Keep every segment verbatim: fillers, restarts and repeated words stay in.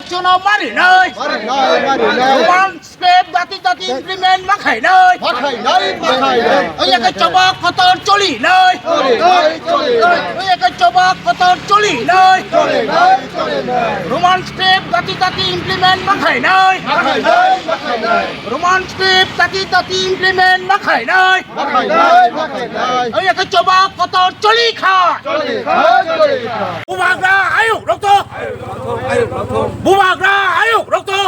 Chono marinai. Marinai, marinai. Roman script jati jati implement ma khainai. Ma khainai, ma khainai. Oya ke choba kotor choli nai. Choli nai, choli nai. Oya ke choba kotor choli nai. Choli nai, choli nai. Roman script jati jati implement ma khainai. Ma khainai, ma khainai. Roman script jati jati implement ma khainai. Ma khainai, ma khainai. Oya ke choba kotor choli kha. Choli kha, choli kha. Bubagra ayuk rokto. Bubagra ayuk rokto.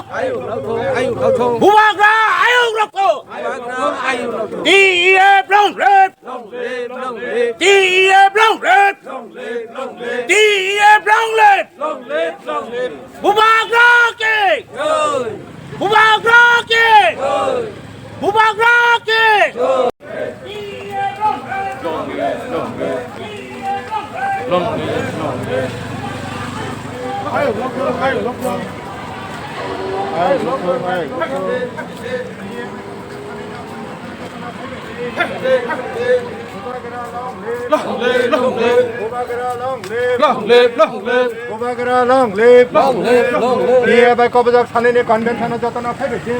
Bubagra ayuk rokto. T E F long live. T E F long live. T E F long live. Bubagra ke. Bubagra ke. Bubagra ke. Long live, long live. Long live, long live. Bubagra long live. Long live, long live. T A F bai kobojak sanini convention o jotono phaibai di.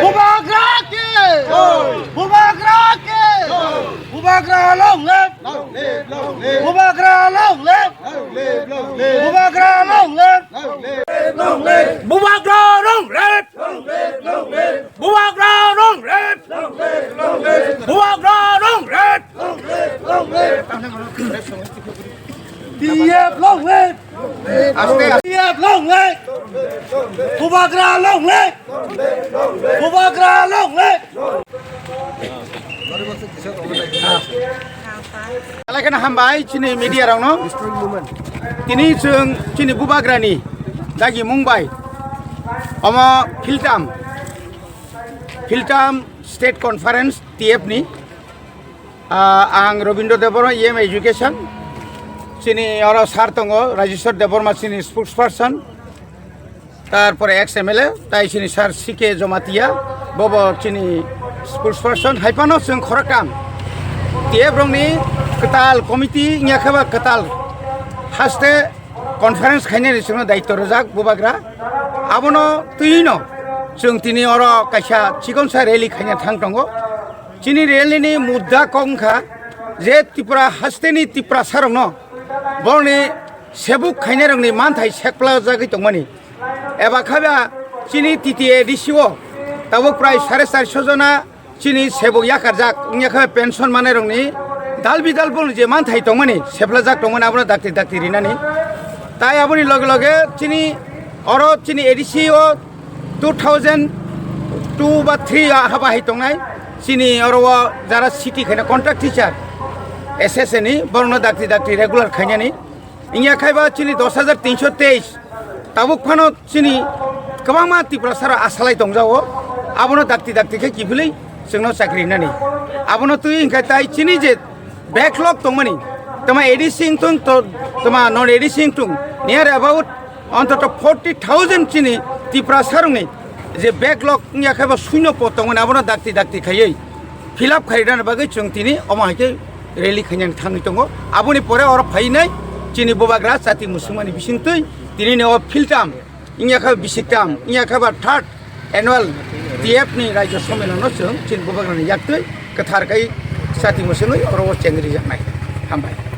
Bubagra ke! Bubagra ke! Bubagra long live! Bubagra long live! Bubagra long live! Bubagra long live! Bubagra long live! Bubagra long live! T F long live! T F long live! Bubagra long live! Bubagra long live! Alai kheno hambai chini media rokno. Tini chwng chini Bubagrani dagi mung bai omo Philtam, Philtam State Conference T F ni, ah, ang Robindra Debbarma, E M Education, chini oro sir tongo Rajeshwar Debbarma chini spokesperson, tarpore ex M L A, tai chini sir C K Jamatia, bobo chini spokesperson, hai phano chwng khoroktham T F rokni kwtal committee wngya khe ba kwtal haste conference khainani chwngno daityo rwjak Bubagra. Abono twiwi no chwng tini oro kaisa chikonsa rally khaina thang tongo. Chini rally ni mudda kok wngkha je Tripura hasteni Tiprasa rokno borokni sebuk khainai rokni manthai sekplajagwi tongmani. Eba khe ba chini T T A D C o tabuk prai sare charso jona chini sebuk yakarjak wngya khe pension manai rokni dal bidal borokni je manthai tongmani seplajak tongmani abono dakti dakti rinani. Tai aboni loge loge chini oro chini A D C o two thousand two ba three a haba hai tongnai chini oro o jara city khaina contract teacher S S A ni borokno dakti dakti regular khainani. Wngya khe ba chini dos hajar tinso teis tabuk phano chini kwbangma Tiprasa rok asalai tongjago, abono dakti dakti khe kiphilwi chwngno chakri rinani. Abono twi hwnkhe tai chini je backlog tongmani, tama A D C wngthung to, tama non A D C wngthung, near about ontoto forty thousand chini Tiprasa rokni je backlog wngya khe ba suino po tongmani, abono dakti dakti khaiwi fill up khairina bagwi chwng tini omo hai khe rally khainani thangwi tongo. Aboni pore oro phainai chini Bubagra chati muchungmani bisingtwi tinini o Philtam wngya khe bisiktam wngya khe ba third annual T F ni Raijyo Sommelon no chwng chini Bubagrani yaktwi kwthar khai chati muchungwi oro o chengrijaknai. Hambai.